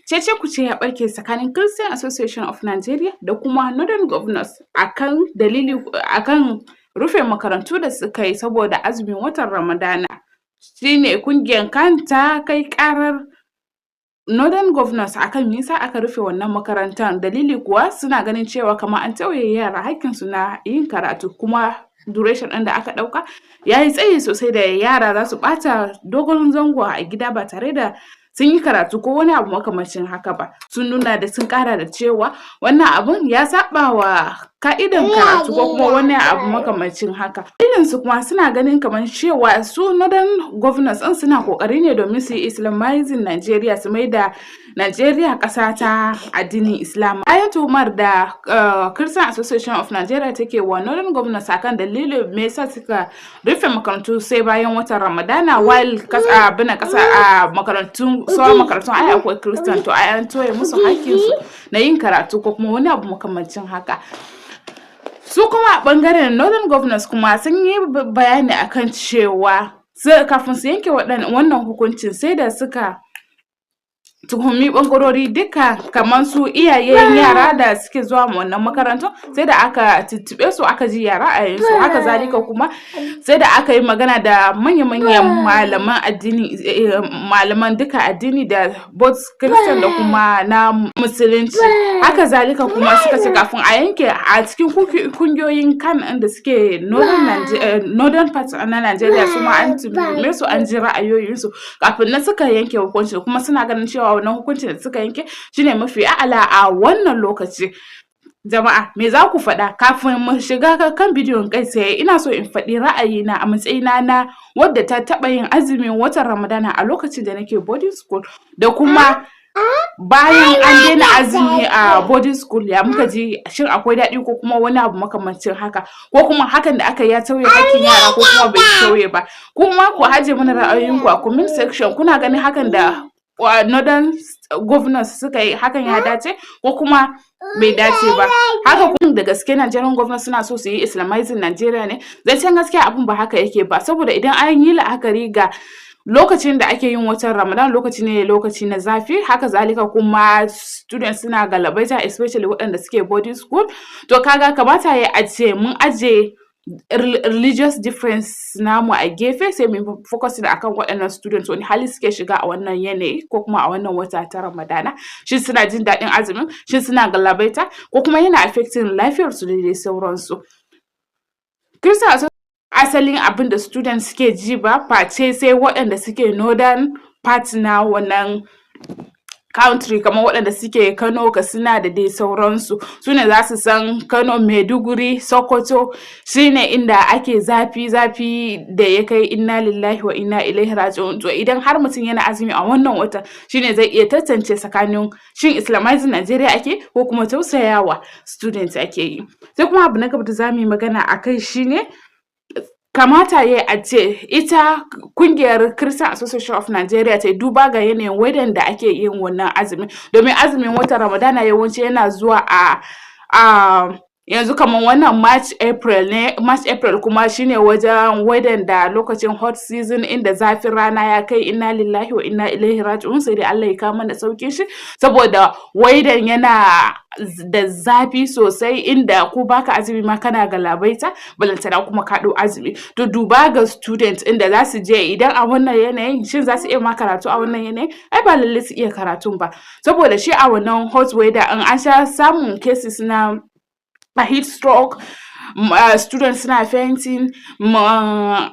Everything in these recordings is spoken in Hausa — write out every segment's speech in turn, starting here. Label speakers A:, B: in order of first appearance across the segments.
A: Cece kuce ya ɓarke tsakanin Christian Association of Nigeria da kuma Northern Governors akan dalili akan rufe makarantu da suka yi saboda azumin watan Ramadana. Shine kungiyar CAN ta kai ƙarar Northern Governors akan me yasa aka rufe wannan makarantar. Dalili kuwa, suna ganin cewa kamar an tauye yara hakkinsu na yin karatu, kuma duration ɗin da aka ɗauka ya yi tsayi sosai da yara za su ɓata dogon zango a gida ba tare da sun yi karatu ko wani abu makamancin haka ba. Sun nuna da sun ƙara da cewa wannan abun ya saɓa wa ka'idan karatu ko kuma wani abu makamancin haka. Su kuma suna ganin kamar cewa su Northern Governors ɗin suna ƙoƙari ne domin su yi Islamizing Nigeria, su maida Nigeria ƙasa ta addinin Islam. Bayan tuhumar da Christian Association of Nigeria take wa Northern Governors akan dalilin me yasa suka rufe makarantu sai bayan watan Ramadana, while kasa abin kasa a makarantun, sauran makarantun ai akwai Christian, to ai an toye musu hakkinsu na yin karatu ko kuma wani abu makamancin haka. Su kuma a ɓangaren Northern Governors kuma sun yi bayani akan cewa kafin su yanke wannan hukuncin, sai da suka tuhumi ɓangarori duka, kamar su iyayen yara da suke zuwa wannan makarantun, sai da aka tuntuɓe su aka ji ya ra'ayinsu. Haka zalika kuma sai da aka yi magana da manya-manyan malaman addini, malaman duka addini, da both Christian da kuma na Musulunci. Haka zalika kuma suka ce kafin a yanke, a cikin kungiyoyin CAN ɗin da suke northern part na Nigeria, su ma an tuhume su, an ji ra'ayoyinsu kafin nan suka yanke hukunci. Kuma suna ganin cewa wannan hukuncin da suka yanke shine mafi a'ala a wannan lokaci. Jama'a, me za ku faɗa? Kafin mu shiga kan bidiyon kai tsaye, ina so in faɗi ra'ayina a matsayina na wadda ta taɓa yin azumin watan Ramadana a lokacin da nake boarding school, da kuma bayan an daina azumi a boarding school, ya muka ji? Shin akwai daɗi ko kuma wani abu makamancin haka, ko kuma hakan da aka yi ya tauye hakkin yara ko kuma bai tauye ba? Kuma ku aje mana ra'ayoyinku a comment section. Kuna ganin hakan da Northern Governors suka yi, hakan ya dace ko kuma bai dace ba? Haka kuma, da gaske Nigerian governors suna so su yi Islamizing Nigeria ne? Zancen gaskiya, abun ba haka yake ba, saboda idan an yi la'akari ga lokacin da ake yin watan Ramadan, lokaci ne, lokaci na zafi. Haka zalika kuma students suna galabaita, especially waɗanda suke boarding school. To kaga kamata ya a ce mun aje religious difference namu a gefe, sai mu focusing akan waɗannan students, wani hali suke shiga a wannan yanayi ko kuma a wannan wata ta Ramadana. Shin suna jin daɗin azumin? Shin suna galabaita, ko kuma yana affecting lafiyarsu da dai sauransu? Christian asalin abin da students suke ji ba, face sai waɗanda suke northern part na wannan country, kamar waɗanda suke Kano, Katsina da dai sauransu, su ne za su san. Kano, Maiduguri, Sokoto, shine inda ake zafi, zafi da ya kai inna lillahi wa inna ilaihi raji'un. To idan har mutum yana azumi a wannan watan, shine zai iya tantance tsakanin shin Islamizing Nigeria ake ko kuma tausayawa students ake yi. Sai kuma abu na gaba da zamu yi magana akai shine, kamata yayi a ce ita kungiyar Christian Association of Nigeria ta duba ga yanayin weather da ake yin wannan azumin, domin azumin watan Ramadana yawanci yana zuwa a yanzu kamar wannan March, April ne. March, April kuma shine wajen weather da lokacin hot season, inda zafin rana ya kai inna lillahi wa inna ilaihi raji'un. Sai dai Allah ya kawo mana saukin shi, saboda weather yana da zafi sosai, inda ko baka azumi ma kana galabaita, balantana kuma ka ɗau azumi. To duba ga student inda za su je, idan a wannan yanayin, shin za su iya ma karatu a wannan yanayin? Ai ba lallai su iya karatun ba, saboda shi a wannan hot weather in an sha samun cases na heat stroke, students suna fainting. A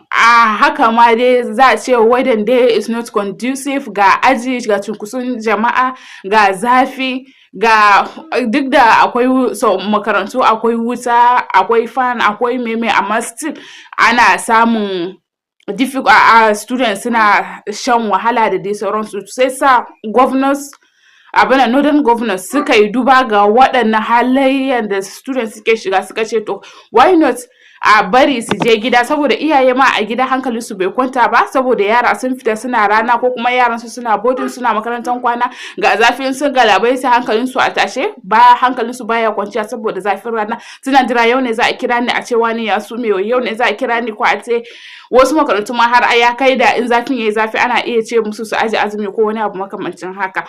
A: haka ma dai za a ce weather dai is not conducive ga aji, ga cunkoson jama'a, ga zafi, ga duk da akwai, so makarantu akwai wuta, akwai fan, akwai meme, amma still ana samun difficult, a students suna shan wahala da dai sauransu. Sai sa governors, abin Northern Governors suka yi duba ga waɗannan halayyar da students suke shiga, suka ce to why not a bari su je gida, saboda iyaye ma a gida hankalinsu bai kwanta ba, saboda yara sun fita suna rana, ko kuma yaran su suna boarding, suna makarantar kwana, ga zafin, sun galabaita, hankalinsu a tashe ba, hankalinsu baya kwanciya saboda zafin rana. Suna jira, yau ne za a kira ni a ce wani ya sume, yau ne za a kira ni ko a ce. Wasu makarantu ma har ya kai da in zafin yayi zafi, ana iya ce musu su aje azumi ko wani abu makamancin haka.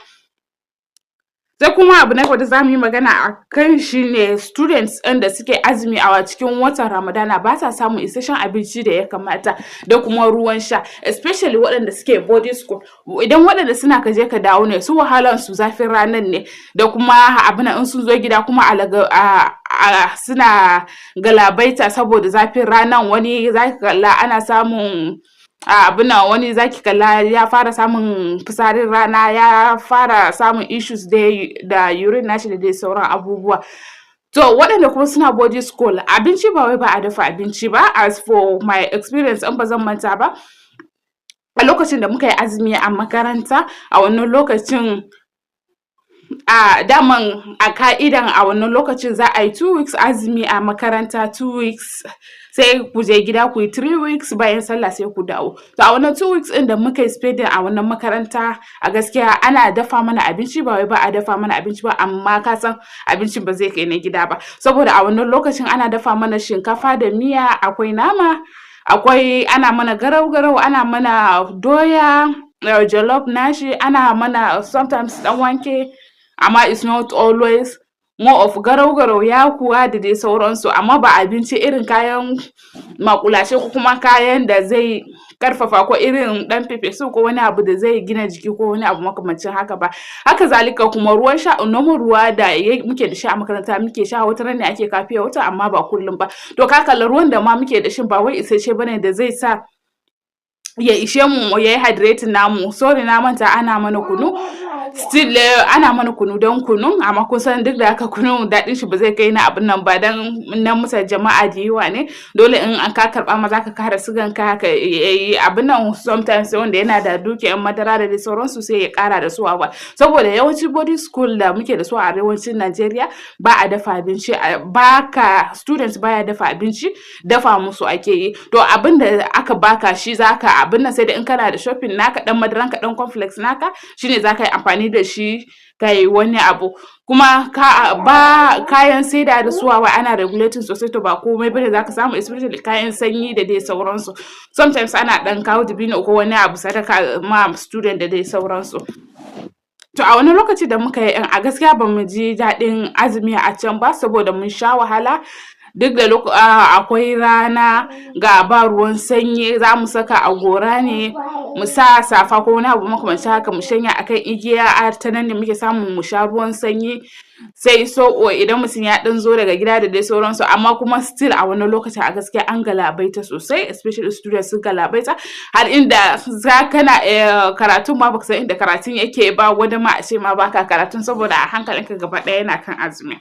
A: Sai kuma abu na gaba da zamu yi magana a kan shi ne students ɗin da suke azumi a cikin watan Ramadana ba sa samun isasshen abinci da ya kamata da kuma ruwan sha, especially waɗanda suke boarding school. Idan waɗanda suna kaje ka dawo ne, su wahalan su zafin ranan ne da kuma abin in sun zo gida kuma a suna galabaita saboda zafin ranan. Wani zaki kalla ana samun abin nan, wani zaki kalla ya fara samun fitsarin rana, ya fara samun issues dai da urine nashi da dai sauran abubuwa. To, waɗanda kuma suna boarding school, abinci ba wai ba a dafa abinci ba. As for my experience, in ba zan manta ba, a lokacin da muka yi azumi a makaranta, a wannan lokacin a daman a ka'idan a wannan lokacin za a yi 2 weeks azumi a makaranta, 2 weeks sai ku je gida ku yi 3 weeks, bayan sallah sai ku dawo. To, a wannan 2 weeks ɗin da muka yi spending a wannan makaranta, a gaskiya ana dafa mana abinci, ba wai ba a dafa mana abinci ba, amma ka san abincin ba zai kai na gida ba, saboda a wannan lokacin ana dafa mana shinkafa da miya, akwai nama, akwai ana mana garau garau, ana mana doya jollof nashi, ana mana sometimes ɗan wake, amma it's not always, more of garau garau, yakuwa da dai sauransu, amma ba abinci irin kayan maƙulashe ko kuma kayan da zai ƙarfafa ko irin ɗan pepper soup ko wani abu da zai gina jiki ko wani abu makamancin haka ba. Haka zalika kuma ruwan sha, normal ruwa da muke da shi a makaranta muke sha. Wataran ne ake kawo pure water, amma ba kullum ba. To, ka kalla ruwan da ma muke da shi ba wai isasshe bane da zai sa ya ishe mu ya yi hydrating namu. Sorry, na manta, ana mana kunu. Still ana mana kunu don kunu, amma kun san duk da haka kunun daɗin shi ba zai kai na abin nan ba, dan na musa jama'a da yawa ne. Dole in an ka karɓa ma zaka kara sigan ka, ka yi abin nan. Sometimes wanda yana da dukiyar madara da dai sauransu sai ya kara da su ba, saboda yawanci boarding school da muke da su a arewacin Najeriya ba a dafa abinci, baka students baya dafa abinci, dafa musu ake yi. To, abin da aka baka shi zaka abin nan, sai da in kana da shopping naka, dan madaran ka, dan cornflakes naka, shine zaka yi amfani da shi kai wani abu. Kuma ka ba kayan saida da suwawa ana regulating sosai, to ba komai bane zaka samu, especially kayan sanyi da dai sauransu. Sometimes ana dan kawo dibino ko wani abu sadaka ma student da dai sauransu. To, a wani lokaci da muka yi, a gaskiya ba mu ji daɗin azumi a can ba, saboda mun sha wahala. Duk da akwai rana, ga ba ruwan sanyi, za mu saka a gora ne, mu sa safa ko wani abu makamancin haka, mu shanya akan igiya, a ta nan ne muke samu mu sha ruwan sanyi, sai so idan mutum ya ɗan zo daga gida da dai sauransu. Amma kuma still a wani lokacin a gaskiya an galabaita sosai, especially students sun galabaita har inda za kana karatun ma baka san inda karatun yake ba, wani ma a ce ma baka karatun, saboda a hankalinka gaba ɗaya yana kan azumi.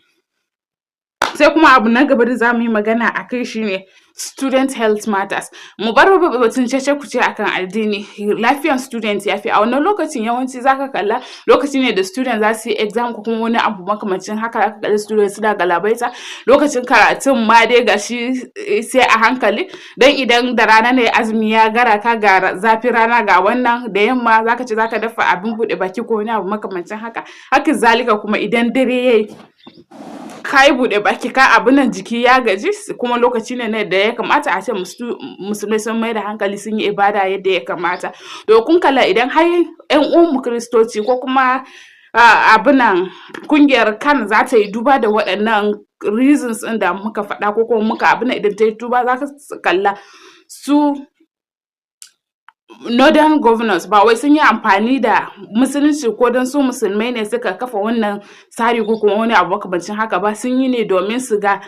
A: Sai kuma abu na gaba da zamu yi magana a kai shine student health matters. Mu bar batun cece kuce akan addini, lafiyan student ya fi. A wannan lokacin yawanci zaka kalla lokaci ne da student za su yi exam ko kuma wani abu makamancin haka, zaka kalli student suna galabaita. Lokacin karatun ma dai gashi sai a hankali, dan idan da rana ne azumi ya gara ka, ga zafin rana, ga wannan da yamma zaka ce zaka dafa abin buɗe baki ko wani abu makamancin haka. Haka zalika kuma idan dare yayi, ka yi buɗe baki, ka abun nan, jiki ya gaji, kuma lokaci ne da ya kamata a ce musulmai sun mai da hankali sun yi ibada yadda ya kamata. To, kun kalla idan har ƴan uwanmu Kiristoci ko kuma abun nan kungiyar CAN za ta yi duba da waɗannan reasons ɗin da muka faɗa ko kuma muka abun nan, idan ta yi duba za ka kalla su Northern Governors ba wai sun yi amfani da musulunci ko don su musulmai ne suka kafa wannan tsari ko kuma wani abu makamancin haka ba. Sun yi ne domin su ga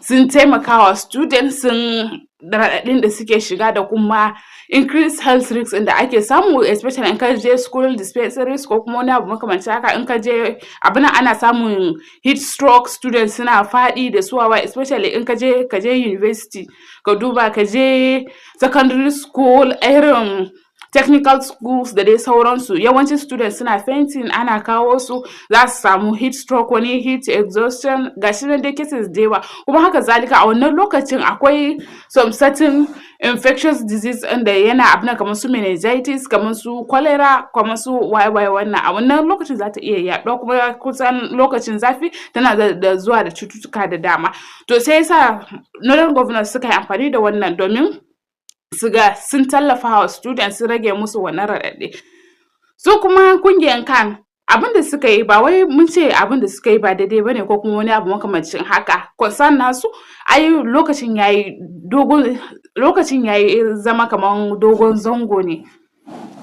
A: sun taimakawa students sun raɗaɗin da suke shiga da kuma increase health risks ɗin da ake samu, especially in ka je school dispensaries ko kuma wani abu makamancin haka. In ka je abun nan, ana samun heat stroke, students suna faɗi da su wawa, especially in ka je university, ka duba ka je secondary school, irin technical schools da dai sauransu, yawancin students suna fainting, ana kawo su, za su samu heat stroke, wani heat exhaustion, gashi nan dai cases da yawa. Kuma haka zalika a wannan lokacin akwai some certain infectious disease ɗin da yana abin kamar su meningitis, kamar su cholera, kamar su waye waye. Wannan a wannan lokacin za ta iya yaɗuwa, kuma kusan lokacin zafi tana da zuwa da cututtuka da dama. To, sai yasa Northern Governors suka yi amfani da wannan domin su ga sun tallafa wa students, sun rage musu wannan raɗaɗi. Su kuma kungiyan CAN Abin da suka yi, ba wai mun ce abin da suka yi ba daidai bane ko kuma wani abu makamancin haka. Concern nasu ai lokacin yayi dogon, lokacin yayi zama kaman dogon zango ne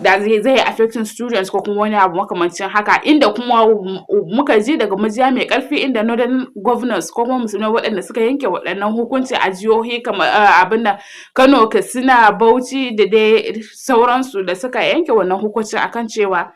A: da zai affecting students ko kuma wani abu makamancin haka. Inda kuma muka ji daga majiya mai ƙarfi, inda Northern Governors ko kuma musulmai waɗanda suka yanke waɗannan hukunci a jihohi kamar abin nan, Kano, Katsina, Bauchi da dai sauransu, da suka yanke wannan hukuncin akan cewa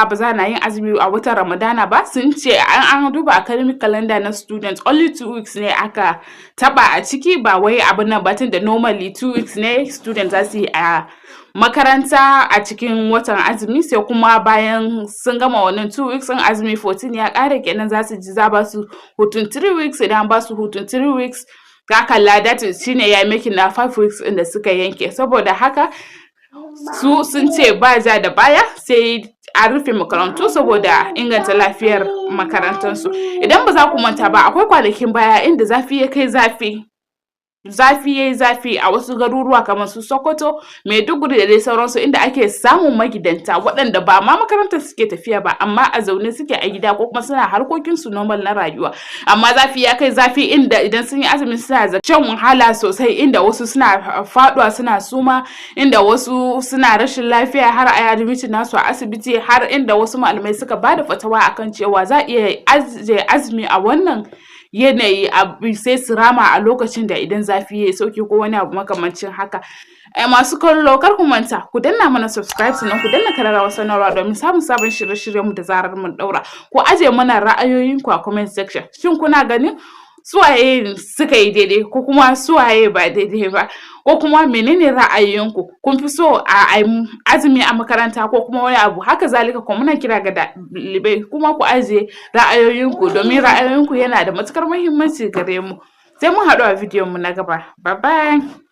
A: ba za na yin azumi a watan Ramadana ba, sun ce an duba academic calendar na students, only 2 weeks ne aka taɓa a ciki, ba wai abin nan ba, tunda normally 2 weeks ne students za su yi a makaranta a cikin watan azumi. Sai kuma bayan sun gama wannan 2 weeks ɗin, azumi 14 ya ƙare kenan, za su ji za ba su hutun 3 weeks. Idan an ba su hutun 3 weeks, ka kalla, that is shine ya making na 5 weeks ɗin da suka yanke. Saboda haka su sun ce ba ja da baya, sai a rufe makarantu saboda inganta lafiyar makarantansu. Idan ba za ku manta ba, akwai kwanakin baya inda zafi ya kai zafi, zafi yayi zafi a wasu garuruwa kamar su Sokoto, Maiduguri da dai sauransu, inda ake samun magidanta waɗanda ba ma makarantar suke tafiya ba, amma a zaune suke a gida ko kuma suna harkokin su normal na rayuwa, amma zafi ya kai zafi inda idan sun yi azumi suna shan wahala sosai, inda wasu suna faɗuwa suna suma, inda wasu suna rashin lafiya har a yi admitting nasu a asibiti, har inda wasu malamai suka bada fatawa akan cewa za a iya ajiye azumi a wannan yanayi, sai su rama a lokacin da idan zafi yayi sauƙi ko wani abu makamancin haka. Masu kallo, kar ku manta ku danna mana subscribe, sannan ku danna kararrawar sanarwa domin samun sabon shirye-shiryen mu da zarar mun ɗaura. Ku ajiye mana ra'ayoyinku a comment section. Shin kuna ganin su waye suka yi daidai ko kuma su waye ba daidai ba? Ko kuma menene ra'ayinku? Kun fi so a azumi a makaranta ko kuma wani abu? Haka zalika kuma muna kira ga ɗalibai kuma ku ajiye ra'ayoyinku, domin ra'ayoyinku yana da matuƙar muhimmanci gare mu. Sai mun haɗu a bidiyon mu na gaba. Bye bye.